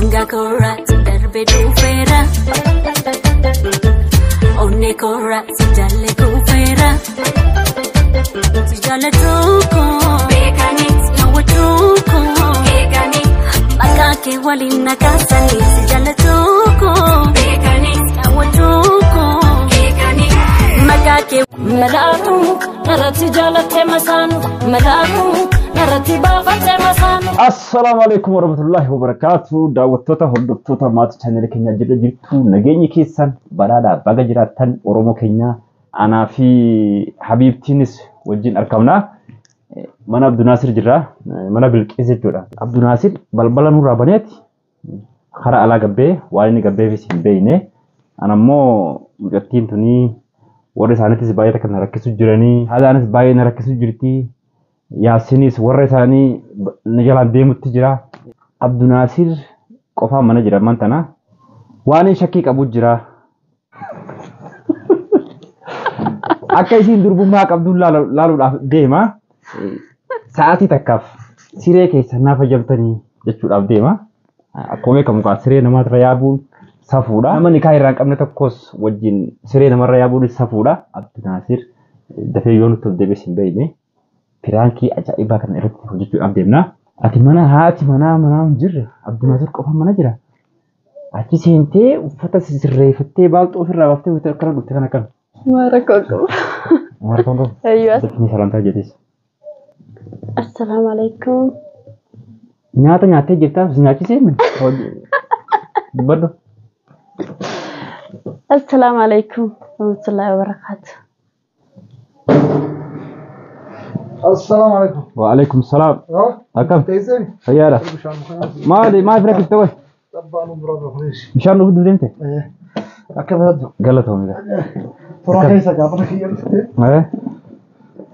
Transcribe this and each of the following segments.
Daangaa koorraa darbee dhufeera. Onnee koorraa si jaalle kuufeera. Si jaalladhu koo. Beekanii. Hawwachuu koo. Eeganii. Maqaa kee waliin na kaasanii si jaalladhu koo. Beekanii. Hawwachuu koo. Eeganii. Maqaa kee. Malaaku narratti jaalattee masaanu malaaku narratti baafattee masaanu. Assalaamu alaikum warahmatullahi wabarakatuh. Daawwattoota, hordoftoota maatii chaanela keenyaa jirra jirtu, nageenyi keessan badhaadhaa baga jiraattan. Oromoo keenya anaa fi Habiibtiinis wajjin argamna. Mana Abdunaasir jirra. Mana Bilqiis jechuudha. Abdunaasir balbala nurraa baneeti karaa alaa gabbee waan inni gabbeefis hin beekne. Ana immoo mucattiin tunii warra isaaniitis baay'ee takka na rakkisu jiranii. Haadhaanis baay'ee na rakkisu jirti. Yaasinis warra isaanii na jalaan deemutti jira. Abdunaasir qofaan mana jira ammaan tana. Waan inni shakkii qabu jira. Akka isiin durbummaa qabdu laaluudhaaf deema. Sa'aatii takkaaf siree keessa naaf ajabtanii jechuudhaaf deema. Akkuma beekamu kaa siree namaarra yaabuun safuudha. Nama nikaa irraa hin qabne tokkos wajjin siree namarra yaabuun safuudha. Abdunaasir dafee yoo nutti ol deebi'es hin beekne. Piraankii ajaa'ibaa kana irratti hojjechuudhaaf deemna. Ati mana haati manaa manaa hin jirre, Abdunaasir qofa mana jira. Achi seentee uffata sirreeffattee baalxoo ofirraa baaftee wayita akkana dhufte kana akkam. Maal rakkoo qabu? Maal rakkoo qabu? Ayyuu. Dafnii salaamtaa jettes. Assalaamu alaikum. Nyaata nyaattee jirtaa, si nyaachisee mi? Dubbadhu. Assalaamu alaikum warahmatullahi wabarakaatu. Assalaamu alaikum. Waalaikum salaam. Akkam? Teessee? Fayyaadha. Maali maaf rakkifte qoy? Abbaan umuraa kunis. Bishaan dhufuuf deemte? Akkam yaaddu? Galatoomidha. Toora keessa gaafa kiyya dhufte.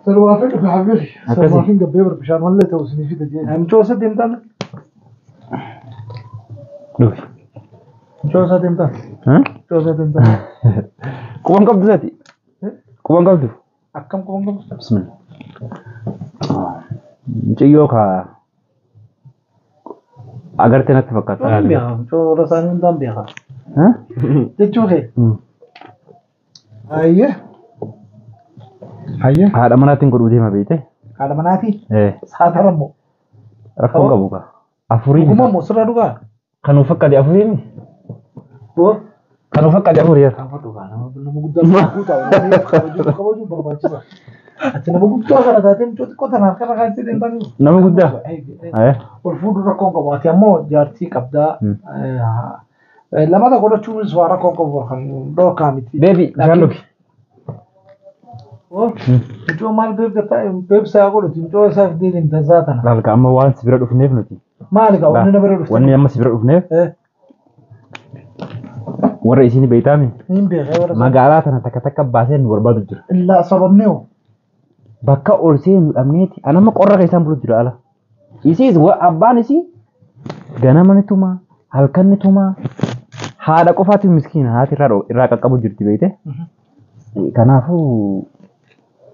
Salwaafin dhufe habibi. Akkasi. Salwaafin gabbee bar bishaan wallee ta'u isinii fida jee. Mucoo isa deemtaan? Dhufi. Mucoo isa deemtaan? Mucoo isa deemtaan? Quban qabdu sati? Quban qabdu? Akkam quban qabdu? Bismillah. Mucayyoo kaa agartee natti fakkaata. Mucoo warra isaanii hundaan beeka. Jechuu kee? Hayyee. Hayyee. Haadha manaatiin godhuu deema beekte? Haadha manaatii? Saatara immoo. Rakkoon qabu kaa. Afurii. Dhuguma immoo sirra dhugaa? Kan of fakkaate afurii. Boo. Kan of fakkaate afurii. Gaafa dhugaa nama guddaa guutaa kabajuu barbaachisa. Ati nama guddaa kana taatee mucoo xiqqoo tanaaf kana kaasitee deemtaa jiru. Nama guddaa? Ol fuudhu rakkoon qabu. Ati ammoo jaartii qabdaa. Lamata godhachuunis waa rakkoon qabu kan dhorkaa miti. Beebi bishaan dhugi. Mucoo maal beebsaa godhatu mucoo isaa fidee deemta isaa tana. Laalka amma waan si bira dhufneef nuti. Maali kaa wanni na bira dhufte? Wanni amma si bira dhufneef warra isiin beektaami. Niin beeka warra. Magaalaa tana takka takka baasee nu barbaadu jira. Illaa sababni hoo? Bakka ol seenu dhabneeti. Ani amma qorra keessaan bulu jira ala. Isiis abbaan isii ganama ni tumaa, halkan ni tumaa. Haadha qofaatu miskiina haati irraa qaqqabu jirti beekte. Kanaafuu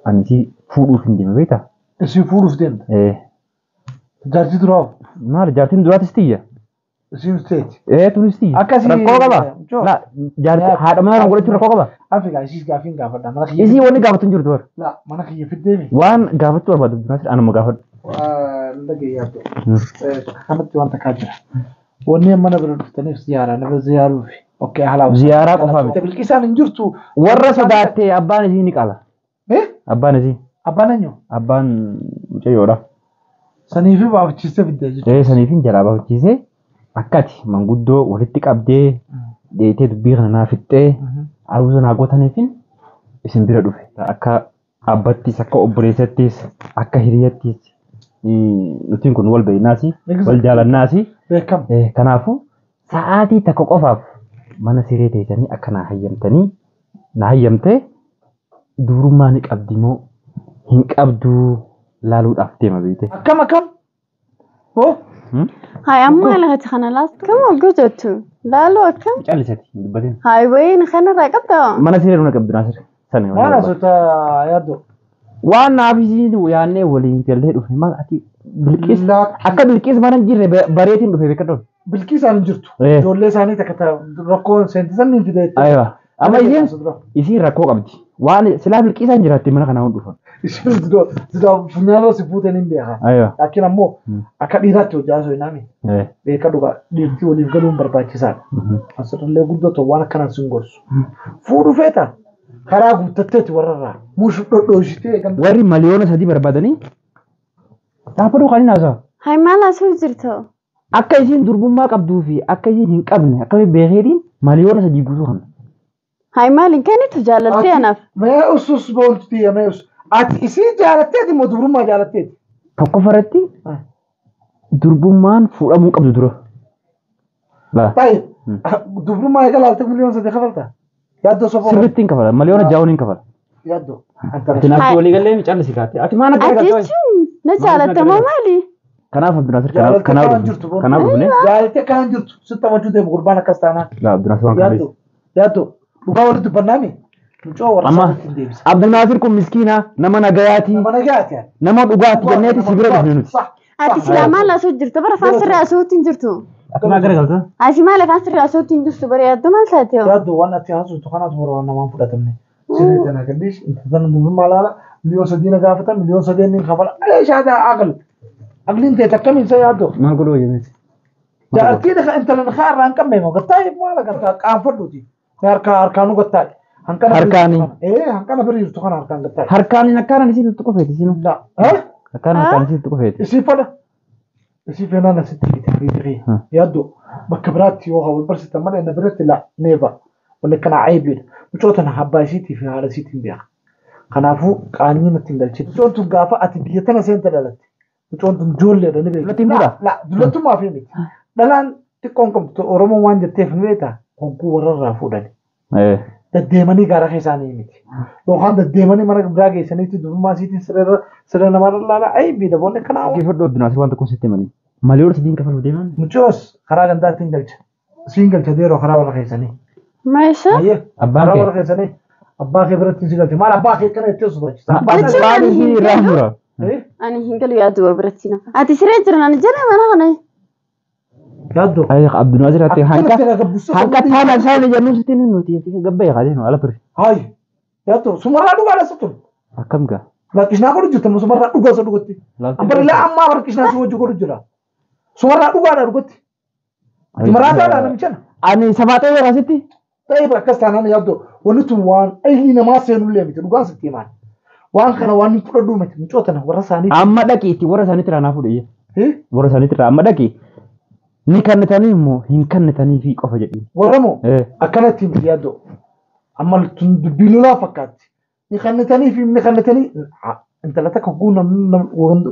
ani isii fuudhuuf hin deeme beektaa? Isii fuudhuuf deemta? Jaartii duraa hoo? Maali jaartiin duraatis tiyya? Isiin teeti. Tunis tiyya. Akkasii. Rakkoo qaba. Mucoo. La jaartii haadha manaa godhachuun rakkoo qaba. Afrikaa isiis gaafiin gaafadha. Mana kiyya. Isii wanni gaafatu hin jirtu bara. La mana kiyya fiddeemi. Waan gaafachuu barbaadu Abdunaasir anuma gaafadhu. Dhagee yaaddu. Kanatti waan takkaa jira. Wanni mana bira dhuftaniif ziyaaraa nama ziyaaruufi. Okay halaa. Ziyaaraa qofaa miti. Bilqisaan hin jirtu. Warra sodaattee abbaan isii ni qala. Abbaan isii. Abbaan eenyu? Abbaan mucayyoodha. Saniifi baafachiistee fidde jechuudha. Saniifin jalaa baafachiisee akka ati manguddoo walitti qabdee dheetee dubbii kana naa fixxee aruuza naa gootaniifin isin bira dhufe. Akka abbattis, akka obboleessattis, akka hiriyattis nutiin kun wal beeknaasi, wal jaalannaasi. Beekama. Kanaafuu sa'aatii takka qofaaf mana siree teessanii akka naa hayyamtanii na hayyamtee dubrummaa ni qabdi moo hin qabduu laaluudhaaf deema beekte. Akkam akkam? Hoo? Hayi amma lafti kana laastu. Kam hogguu jettu? Laaluu akkam? Callisati hin dubbatin. Hayi wayiin kanarraa qabdaa? Mana siree nuna qabdu Naasir. Sana Maal asota yaaddu? Waan naaf isiin yaannee waliin gallee dhufne maal ati Bilqiis akka Bilqiis mana hin jirre bareetiin dhufe beekadhu. Bilkii isaan hin jirtu. Ijoollee isaanii takka rakkoon seentisan hin fide. Aywa. Amma isiin rakkoo qabdi. Waan silaa bilqii isaan jiraatte mana kanaa hin dhufan. Isiin silaa funyaanoo si fuuteen hin beekaa. Aywa. Laakiin ammoo akka dhiiraatti hojjaa osoo hin haami. Beeka dhugaa dhiirtii waliif galuun barbaachisaadha. Asirrallee guddatu waan akkanaan sin gorsu. Fuudhu feeta karaa guuttatteeti warrarraa. Muushu dhodhooshitee. Warri 3 miliyoona barbaadanii dhaabbatu kan hin haasa'a. Hai maal haasa'u jirtu? Akka isiin durbummaa qabduu fi akka isiin hin qabne akkamiin beekeetiin 3 miliyoona guutuu kana. Hai maal hin kennitu jaalaltee anaaf? Mee usus boolti mee us. Ati isii jaalatteeti moo dubrummaa jaalatteeti? Tokkoffaratti durbummaan fuudhamuu qabdu dura. Taa'e dubrummaa eega laaltee 3 miliyoona kafalta? Yaaddoo sofoo. Sirriitti hin kafala 6 miliyoona hin kafala. Yaaddoo. Ati naaf walii gallee callisi kaate. Ati maal akka Ati jechuun na jaalatta moo maali? Kanaaf Abdinaasir kanaaf dhufne. Jaalaltee akkaan jirtu sitti amachuu deemu gurbaan akkas taanaan. Abdinaasir waan kana. Yaaddoo yaaddoo dhugaa walitti dubbannaami. Mucoo warra Amma isaaniitti hin deebisa. Abdinaasir kun miskiina nama nagayaati Nama nagayaati. nama dhugaati jenneeti si bira dhufne nuti. Ati silaa maal haasa'u jirta? Bara afaan sirrii haasa'uutti hin jirtu. Ati maal gara galta? Ati maal afaan sirrii haasa'uutti hin jirtu? Bara yaaddoo maal taate hoo? Yaaddoo waan ati haasoftu kanaatu bara waan namaan fudhatamne. Sirrii tana gadhiis intallan dubrummaa laala 3 miliyoona na gaafata 3 miliyoona ni kafala. Eeshaa aqal. Aqliin ta'e akkamiin isa yaaddoo. Maal godhuu wayyameeti? Jaartii dhaqa intalan haa irraa hin qabne moo gattaa'e maal agartaa qaanfadhuuti. Harkaanuu gattaa'e. Hanqana Harkaanii. Hanqana bira jirtu kana harkaan gattaa'e. Harkaan akkaan isiin itti qofeeti isiin. La. Akkaan harkaan isiin itti qofeeti. Isii fadha. Isii feenaan asitti fite. Yaaddoo bakka biraatti yoo wal barsiisan malee na biratti la neeva. Wanni kana aybiidha. Mucoo tana abbaa isiitii fi haadha isiitiin beeka. Kanaafuu qaanii natti hin galchine. Mucoon tun gaafa ati biyya tana seente dhalatte. Mucoon tun ijoolleedha ni beekta. Dulattiin fuudhaa? La dulattummaa fi miti. Dhalaan xiqqoon qabdu Oromoon waan jetteef ni beektaa hogguu warrarraa fuudhani. Deddeemanii gara isaanii miti. Yookaan deddeemanii mana biraa geessaniitti dubrummaa isiitiin siree namarra laala aybiidha boonni kanaa. Dhaggeeffadhu Abdinaasir waan tokko sitti himanii. 3 miliyoona kafaluuf deeman. Mucoos karaa gandaatti hin galcha. Siin galcha deeroo karaa warra keessanii. Maayisha? Ayyee Abbaan karaa kee. warra keessanii abbaa kee biratti si galcha. Maal abbaa kee kana itti sodaachisa? Jechuun Abbaan ani isii hin irraa galu. mura. Ani hin galu yaaddoo biratti nafa. Ati siree jiran ani jala mana kana. Yaaddoo. Abdinaasir ati hanqa Akkanatti na gabbisuu hanqa taana isaan jennu sitti ni nuti gabbee qaadeen ala ture. Hayi. Yaaddoo sumarraa dhugaadha si tun. Akkam gaa? Lakkisnaa godhu jirta sumarraa dhugaa isa dhugatti. Amma ilaa ammaa barkisnaa si wajji godhu jira. Sumarraa dhugaadha dhugatti. Maraataadha namicha. Ani sabaaxee jira asitti. Ta'ee akkas taanaan yaaddoo wanni tun waan ilmi namaa seenullee miti dhugaan sitti himaan. Waan kana waan hin fudhadhuu miti mucoo tana warra isaanii. Amma dhaqiitti warra isaaniitti irraa naa fuudhe. Warra isaaniitti irraa amma dhaqi. Ni kannitanii immoo hin kannitanii fi qofa jedhi. Warra moo akkanatti miti yaaddoo. Amma tun dubbii lolaa fakkaatti. Ni kannitanii fi ni kannitanii intala takka hogguu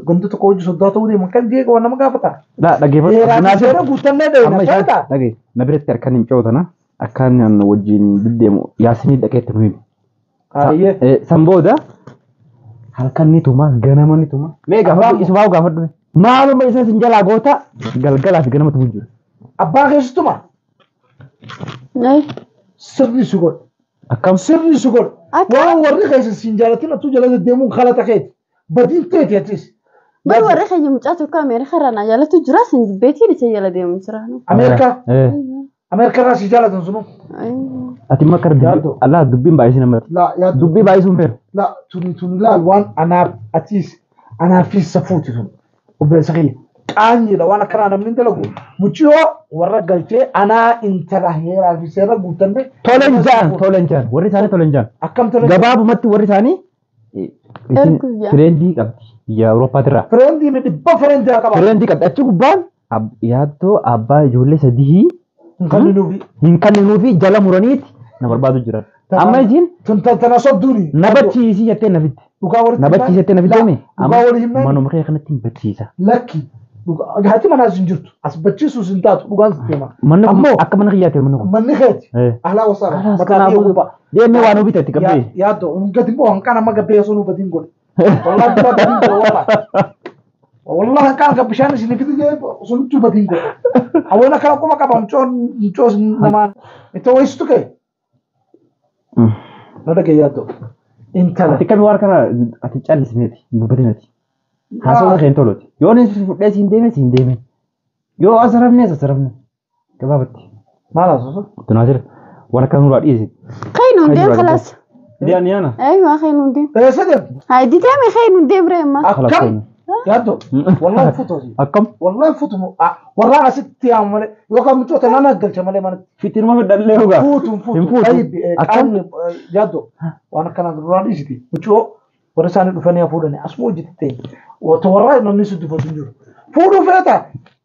ganda tokko hojii soddaa ta'uu deemu kan jeeqa waan nama gaafata. Laa dhaggeeffadhu. Heeraa fi seera guuttannee Amma dheeyna isaan feetaa. dhagee na biratti harkaan hin cootana akkaan an wajjin deddeemu yaasinii dhaqeetti nu himi. Ayyee. San booda halkan ni tuma ganama ni tuma. Mee gaafadhu isumaa gaafadhu. Maaluma isa sin jalaa goota galgalaa fi ganama tumu jiru. Abbaa keessatuma sirri si godhe. Akkam Sirri si godhe. Akka Waan warri keessa siin jaalatin atuu jala deddeemuun kalata keeti. Badiin teeti atis. bar warri keenya mucaa tokko Ameerikaa irraa na jaalatu jira sin jibbeetiin isa jala deemu jira. Ameerikaa. Ameerikaa irraa si jaalatan sunu. Ati immoo akka Yaaddoo. Allah dubbiin baay'isii namatti. La yaaddoo. Dubbii baay'isuun feeru. La tuni tuni laal waan anaaf atiis anaafis safuuti tun. Obboleessa kiyya. Qaanyiidha waan akkanaa namni hin dalagu. Muciyoo warra galchee anaa intala heeraa fi seera guutanne. Tolan jaan tolan jaan warri isaanii tolan jaan. Akkam tolan. Gabaabumatti warri isaanii isin Ergu yaa. friendii qabdi biyya Awurooppaatirraa. Friendii dhibba friendii haa qabaatu. Friendii qabdi achi gubbaan yaaddoo abbaa ijoollee sadii Hin kenninuufi. hin kenninuufi jala muraniiti na barbaadu jiran. Amma isin Tun tana sobduuni. na bachiisii jettee na fitte. Dhugaa walitti Na bachiisi jettee na fitte mee? Dhugaa walii himnaan. Manuma kee kanatti hin bachiisa. Lakki. Haati manaas hin jirtu. As bachiisuus hin taatu dhugaan sitti hima. Manni kun Ammoo akka mana kiyyaatti manni kun. Manni keeti. Ahlaa wasaala. Alaas Mataa kee kanaafuu gubbaa. deemee waan hubitetti qabdee. Yaaddoo gadi immoo hanqaan amma gabbee osoo nu badiin godhe. Wallahi biraa badiin godhe wallahi. Wallahi hanqaan kan bishaan isin fidu jee sunittuu badiin godhe. Hawwan akkana quba qaba mucoon mucoos namaan. Itti wayistu kee. Na dhagaye yaaddoo. Intala. Ati kami waan kana ati callismeeti dubbatin ati. Haasawaa kee hin toluti. Yoo inni si fudhee siin deeme siin deeme. Yoo as rafne as rafne. Gabaabatti. Maal haasofta? Abdunaasir waan akka nurraa dhiyeesse. خير ندير خلاص. Diyaan yaana. ايوه خير ندير. Eessa deemta? هاي دي تامي خير ندير بريما. Akkam? Yaaddoo. Wallahi fuutu asii. Akkam? Wallahi fuutu warra asitti yaamu malee yookaan micoota nana galcha malee manatti. Fitirma fedhallee hogaa. Fuutu Hin fuutu. fuutu. Tayyib Akkam? qaamni yaaddoo waan akkanaa duraan dhiisiti. Micoo warra isaanii dhufanii fuudhanii asuma hojjetti ta'e. Wata warra namni si dubbatu hin jiru. Fuudhuu feeta.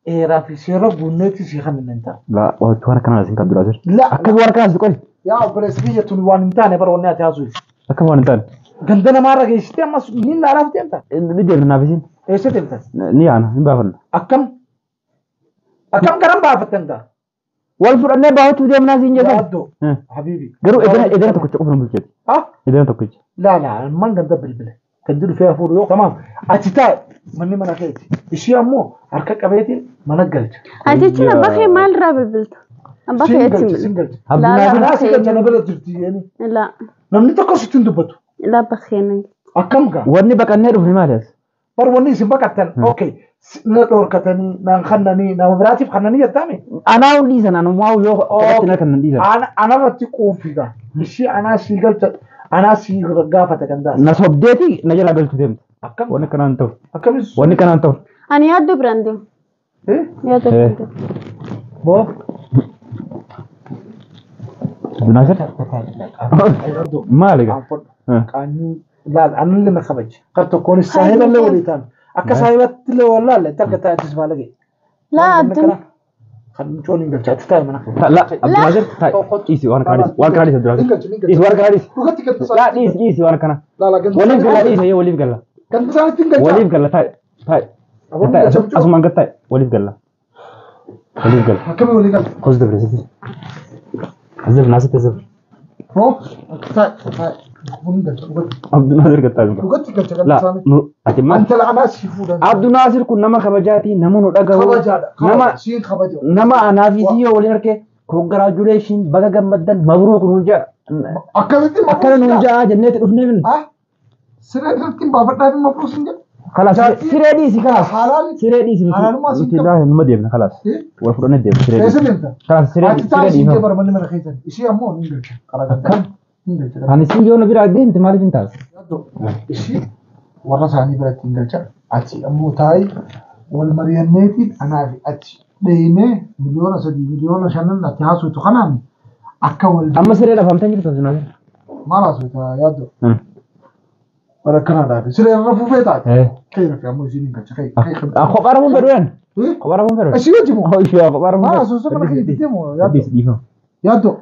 Eeraa fi seera guunneetti si kan hin taane. Laa waan akkanaa isin kan Abdunaasir. La Akkam waan akkanaa si qori. yaa obboleessi biyya tuni waan hin taane bara wanni ati haasuu. Akkam waan hin taane. Ganda namaarra geessitee ammas ni laalaaf deemta. Ni deemna naaf isin. Eessa deemta? Ni yaana hin baafanna. Akkam? Akkam garan baafattan gaa? Wal fudhannee baafachuu deemnaa siin jedhan. Yaaddoo. Habiibi. Garuu edena tokkicha qofa nu bulcheeti. Ha? Edena tokkicha. لا لا man ganda bilbile kan jiru fee fuudhu yoo tamaam achi taa'e manni mana keeti ishii ammoo harka qabeetiin mana galcha. هاي بخي مال رابل بلت. بخي Siin galcha اتم. siin galcha. لا لا Anaa si galcha بخي. na bira jirti yeeni. لا Namni tokko sitti hin dubbatu. لا بخي انا. Akkam gaa? Wanni baqannee dhufne maali as? Bar wanni isin baqattan okay na dhorkatanii naan kannanii nama biraatiif kannanii jettaame. Anaa hun dhiisan anumaa yoo kadhatti na kan dhiisan. Anarratti quufi gaa. Ishii anaa sii galcha anaa sii gaafata kan taas. Na sobdeeti na jalaa galchuu deemte. Akkam Wanni kanaan ta'u. akkamis? Wanni kanaan ta'u. انا يادو براندو. يادو براندو. Boo. Abdunaasir maali gaa? Qaanii laal anillee na kabaje. Qar tokkoonis saahiballee walii taanu. Akka saahibatti illee wallaalle takka taa'atis maal ga'e. لا عبد Kan micoon hin galcha ati taa'e mana. La Abdunaasir taa'e dhiisi waan kana dhiisi waan kana dhiisi Abdunaasir dhiisi waan kana dhiisi. Dhugatti ganda La dhiisi dhiisi waan kana. Laala ganda Waliif galla dhiisi waliif galla. Ganda isaaniitti hin galcha. Waliif galla taa'e taa'e. Taa'e asumaan gad taa'e waliif galla. Waliif galla. Akkamii walii galla? Kos dabre sitti. Azab naasitti azab. Hoo? Taa'e taa'e. Kun galcha dhugatti. Abdunaasir gad taa'e. Dhugatti galcha ganda La isaanii. nu ati maal? Anta la'anaa si fuudhan. Abdunaasir kun nama kabajaati nama nu dhagahu. Kabajaadha. Nama Siin kabaja. nama anaa fi si yoo waliin arge congratulation baga gammaddan mabruuk nuun jedha. Akkamitti Akkana nuun jedha jenneeti dhufnee minna. Siree irratti hin baafadhaa fi mabruus hin jedhu. Kalaas siree dhiisi kalaas. Halaal. Siree dhiisi Halaalummaa nuti siin nuti laa numa deemna kalaas. Wal fudhannee deemna siree Eessa dhiisi. deemta? Kalaas siree Ati taa'e siree siin dhiifama. bara manni mana keessan. Ishii ammoo hin galcha. Karaa Akkam? Hin galcha. Ani siin yoo na biraa deemte maaliif hin taas? Ishii warra isaanii biratti hin galcha. Ati ammoo taa'e wal mari'anneeti anaa fi ati dheenee 3 miliyoona 5 ati haasoftu kanaan akka wal Amma siree dhaafamtee jirtu Abdunaasir. maal haasofta yaaddoo. Bara kanaa dhaabe. Siree irra fuufee taate. Kee rafi ammoo isiin hin galcha. Kee kee. Kophaa rafuun fedhu yan. Kophaa rafuun fedhu. Ishii wajji moo? Ishii kophaa rafuun Maal haasofta mana kee itti moo yaaddoo? Dhiisi dhiifama. Yaaddoo.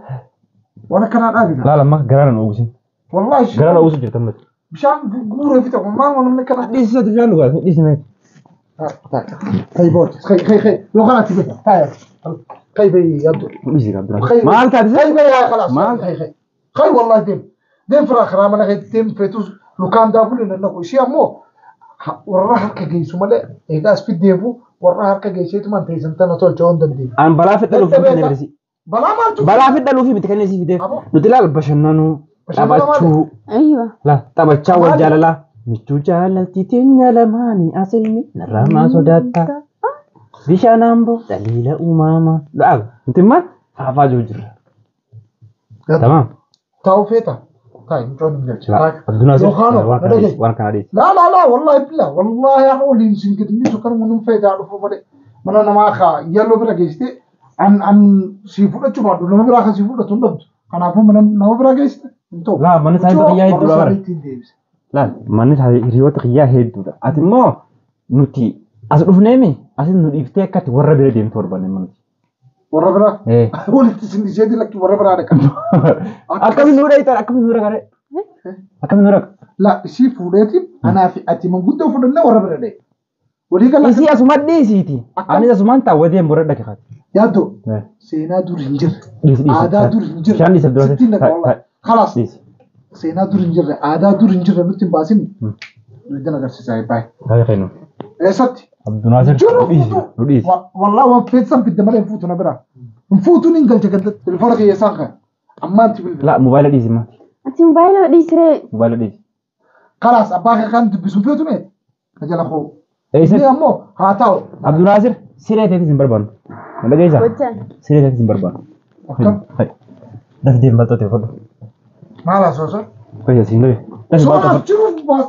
Waan akkanaa dhaabe. Laala amma garaa na uwwisin. Wallaahi Garaa na uwwisu jirta ammatti. bishaan guuree fi tokko maal waan namni kana. Dhiisi isaati bishaan dhugaati dhiisi mee. طيب خي خي خي لو قرأت بك تعال خي بي يدو Dhiisi Abdunaasir. خي Maal taate خي بي يا خلاص مال؟ خي خي خي والله ديم ديم في الاخر انا غير ديم فيتوس لو كان دابول انه شيء مو وراها هركا جيسو مالي ايغاس في ديفو وراها هركا جيسيت ما انت سنتنا تول جون دندي An balaa fedha dhufuuf miti kan si. بلا ما تو Balaa fedha dhufuuf miti kan si fide. Nuti laal bashannanuu taphachuu ايوه la taphachaa wal jaalalaa. Michuu jaalalti teenya lamaanii asilmi narraa maa sodaatta. Bishaan amboo daliila uumamaa. Dhaab nuti maal faafaa jiru jirra. Tamaam. تاو فيتا طيب جون نجلس La Abdunaasir لو خانو waan kana dhiisi. لا لا لا والله بالله والله يا حولي سنكت نيسو كان منهم فايدة عرفوا بلي من أنا ما خا يلو برا جيستي عن عن سيفورة شو بعده لما برا سيفورة تندب أنا أفهم من ما برا جيستي انتو Laa manni isaanii xiyyaa hedduudha bara. Laal manni isaanii hiriyoota xiyyaa hedduudha. Ati immoo nuti as dhufneemi asis nu dhiiftee akkatti warra bira deemtu barbaanne nuti. ورا برا ولد سندي لك ورا برا عليك Akkamiin nu dhayitan akkamiin nu dhaqare akkamiin nu dhaqa. لا سيفورتي أنا في أتي من قدام فدنا ورا برا ده ولي قال Isii asuma dhiisiiti. Anis asumaan taawwa deemu bira dhaqe kaati. يا دو سينا دور هنجر Dhiisi dhiisi. عادا دور هنجر Bishaan dhiisi Abdunaasir. ستين والله خلاص Dhiisi. seenaa dur hin jirre aadaa dur hin jirre nutti hin baasin nuti agarsiisaa baay'ee. Baay'ee kennu. Eessatti? Abdunaasir Jiru nu dhiisi fuutu. nu dhiisi. Wallaa waan feetsan fidde malee hin fuutu na biraa. Hin fuutu ni hin galcha ganda telefoona kiyya isaan kan. Ammaan ti bilbila. La mobaayila dhiisi ma. انت موبايل ديسري Mobaayila dhiisi. Kalaas abbaa kee kan dubbisuun feetu mee? Na jala koo. Eessatti? Inni ammoo haa ta'u. Abdunaasir Siree teetis hin barbaannu. Na dhageessaa? Gochaan. Siree teetis hin barbaannu. Akkam? Dafii deemi balxoo ta'e fudhu. Maal haasawsa? Fayyaa siin dhabe. Dafii balxoo Soraaf jiruuf baas.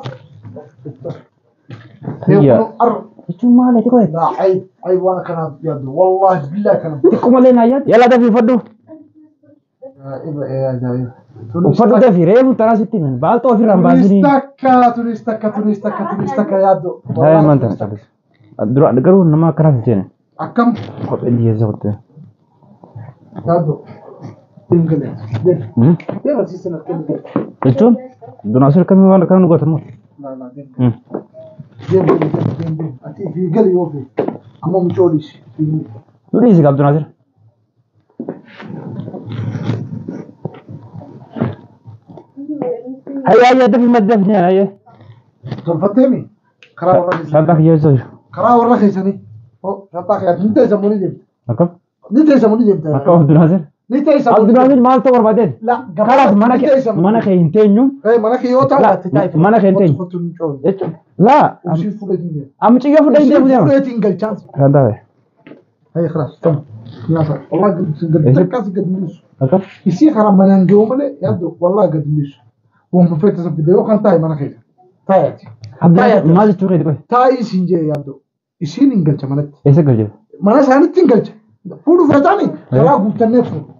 Hayya. Arra. Jechuun maal ati qoye? Laa ayib ayib waan akkanaaf yaaddu. Wallaahi billaahi kana. Xiqqoo malee naa yaaddu. Yalla dafii uffadhu. Ajaa'iba ee ajaa'iba. Uffadhu dafii reefu tanaa sitti himan. Baalxoo ofirraa hin baasinii. Tunis takka tunis takka tunis takka tunis takka yaaddu. Haa maal ta'a? Dura garuu nama akkanaaf hin seene. Akkam Kopheen dhiyeessa qottee. yaaddu. Deem galee. Deem. Deem asiisan akkam galee. Jechuun Abdinaasir akkamii waan akkana nu gootan moo? Laa laa deem. Deem deem deem deem deem. Ati fi gali yoo fi. Amma mucoo dhiisi. Nu dhiisi Abdinaasir. Hayya hayya dafii madda dafii hayya. Tolfatteemi? Karaa warra keessanii. Shantaa kiyya ibsa jiru. Karaa warra keessanii. Oh, shantaa kiyya. Ni teessa moo ni deemta? Akkam? Ni teessa moo ni deemta? Akkam Abdinaasir? Ni teessa moo ni deemta? Abdinaasir maal ta'u barbaadeet? La, Kalaas mana ni kee teessa moo- mana kee hin teenyu. Eh, mana kee yoo taa'u La, ati taa'i. mana kee hin teenyu. Kottu hin coowwu. Jechuun laa Usii fuudheetiin deema. amma ciyyoo fudhee hin deemu Usii deema. fuudheetiin galchaan. Shantaa kiyya. Hayya خلاص تمام. يا صاحبي والله قد إيش؟ قد قد مليس. Akkam? يصير خرا من نجوم لي يدو والله قد مليس. وهم فيت سبب يو كان تاي mana kee. Taayati. Abdinaasir maal jechuu keeti qoye? Taayii siin jee yaaddu. Isiin hin galcha manatti. Eessa galchite? Mana isaanitti hin galcha. Fuudhu fudhataani karaa guuttannee fuudhu.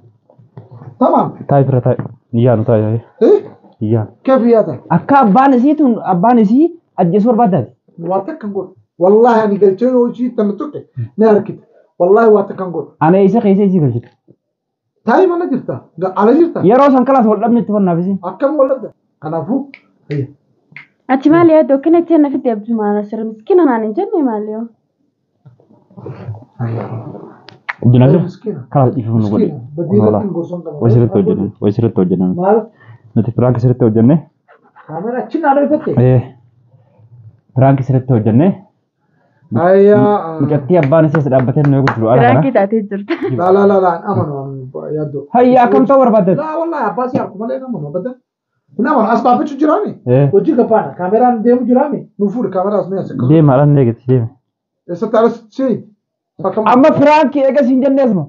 Tamaam. Taa'i bira taa'i. Ni yaanu taa'i taa'i. Eh? Ni yaanu. Keef yaata? Akka abbaan isii tun abbaan isii ajjeesuu barbaaddaati. Waa takka hin godhu. Wallaahi ani galchee yoo isii tana tuqe ni harkita. Wallaahi waa takka hin godhu. Ana eessa keessa isii galchite? Taayii mana jirta? Ala jirta? Yeroo san kalaas wal dhabne itti fannaaf isiin. Akkam wal dhabda? Kanaafuu hayya. Ati maal yaaddu akkana itti na fidde Abdinaasir miskiina naan hin jenne maal yoo? Abdinaasir Miskiina. kalaas dhiifama nu godhe. Miskiina. Badii irratti hin gorsoon qaba. Way sirriitti hojjennan. Way sirriitti hojjennan. Maal? Nuti piraanki sirriitti hojjenne. Kaameraa achi naa dhoyfatte? Piraanki sirriitti hojjenne. Hayyaa. Mucattii abbaan isii as dhaabbatee nu eegu jiru ala kana. Piraankii taatee jirta. Laa laa laa laa hin amanu yaaddu. Hayya akkam ta'uu barbaaddeet? Laa wallaahi abbaa si harku malee hin amanu abadan. Hin amanu as dhaabbachuu jiraami? Eh. Hojii gabaadha. Kaameraan deemu jiraami? Nu fuudhi kaameraa as mee as akkas. Deema alaan eegatti deema. Eessatti alas seeyi? Amma piraanki eegas hin jennees moo?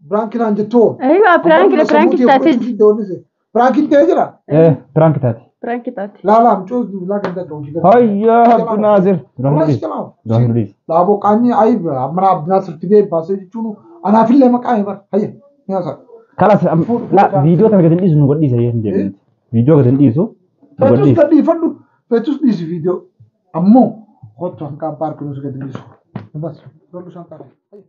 Biraanki naan jettoo. Aywa piraankii piraankii taatee jirti. Biraankiin ta'ee jira? Piraanki taate. Piraankii taate. Laa laa mucoo laa ganda hojii gabaadha. Hayya Abdinaasir. Duraan nu dhiisi. Duraan nu dhiisi. Laaboo qaanyii ayib amma Abdinaasir fidee baasee jechuun anaafillee maqaa hin bar. Hayya ni haasaa. Kalaas laa viidiyoo kana gadi hin dhiisu nu godhiisa hin deemne. Viidiyoo gadi hin dhiisu nu Feetus godhiisa. gadhiifadhu. Feetus dhiisi viidiyoo. Ammoo kottu hanqaan paarkii nuus gadi dhiisu. Bas lollu isaan taa'e. Hayya.